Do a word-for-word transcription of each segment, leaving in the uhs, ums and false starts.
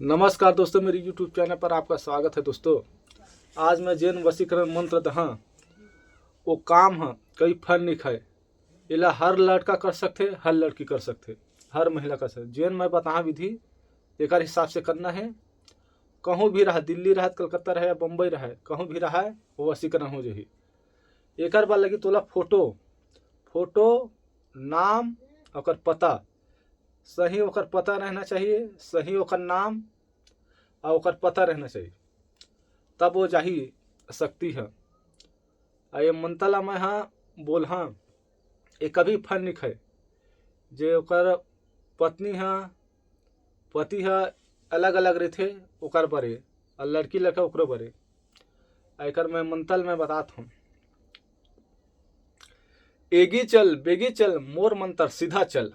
नमस्कार दोस्तों, मेरे YouTube चैनल पर आपका स्वागत है। दोस्तों, आज मैं जेन वशीकरण मंत्र दहा, वो काम ह कई फल निक है। एला हर लड़का कर सकथे, हर लड़की कर सकथे, हर महिला कर सकथे। जेन मैं बताहा विधि, एकर हिसाब से करना है। कहूँ भी रहा, दिल्ली रहा, कलकत्ता रहा या बम्बई रहा, कहूँ भी रहा, वो वशीकरण हो जाही। एकर बर लगी तोला फोटो, फोटो, नाम, ओकर पता, सही ओकर पता रहना चाहिए, सही ओकर नाम और ओकर पता रहना चाहिए, तब वो जाही शक्ति ह। आ ये मंत्र ला मैं हा बोलहा, ये कभी फल निक है। जे ओकर पत्नी ह, पति ह अलग अलग रहिथे, ओकर बरे, और लड़की लड़का ओकरो बरे। आ एकर मैं मंत्र मैं बतात हूँ। एगी चल, बेगी चल, मोर मंत्र सीधा चल।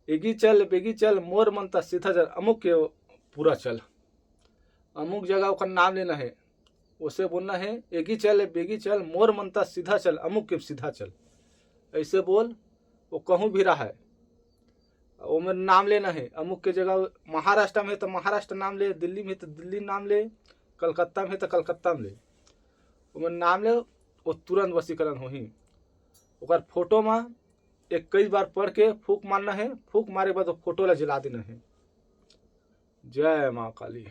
एगी चल, बेगी चल, मोर मंत्र सीधा चल, अमुक के पूरा चल। अमुक जगह ओकर नाम लेना है, उसे बोलना है, एगी चल, बेगी चल, मोर मंत्र सीधा चल, अमुक के सीधा चल। ऐसे बोल, वो कहूँ भी रहा है, ओमे नाम लेना है। अमुक के जगह महाराष्ट्र में है तो महाराष्ट्र नाम ले, दिल्ली में है तो दिल्ली नाम ले, कलकत्ता में है तो कलकत्ता में ले। ओमे नाम ले, वो तुरंत वशीकरण होही। ओकर फोटो में इक्कीस बार पढ़ के फूंक मारना है। फूंक मारे के बाद वो फोटो ला जला देना है। जय माँ काली।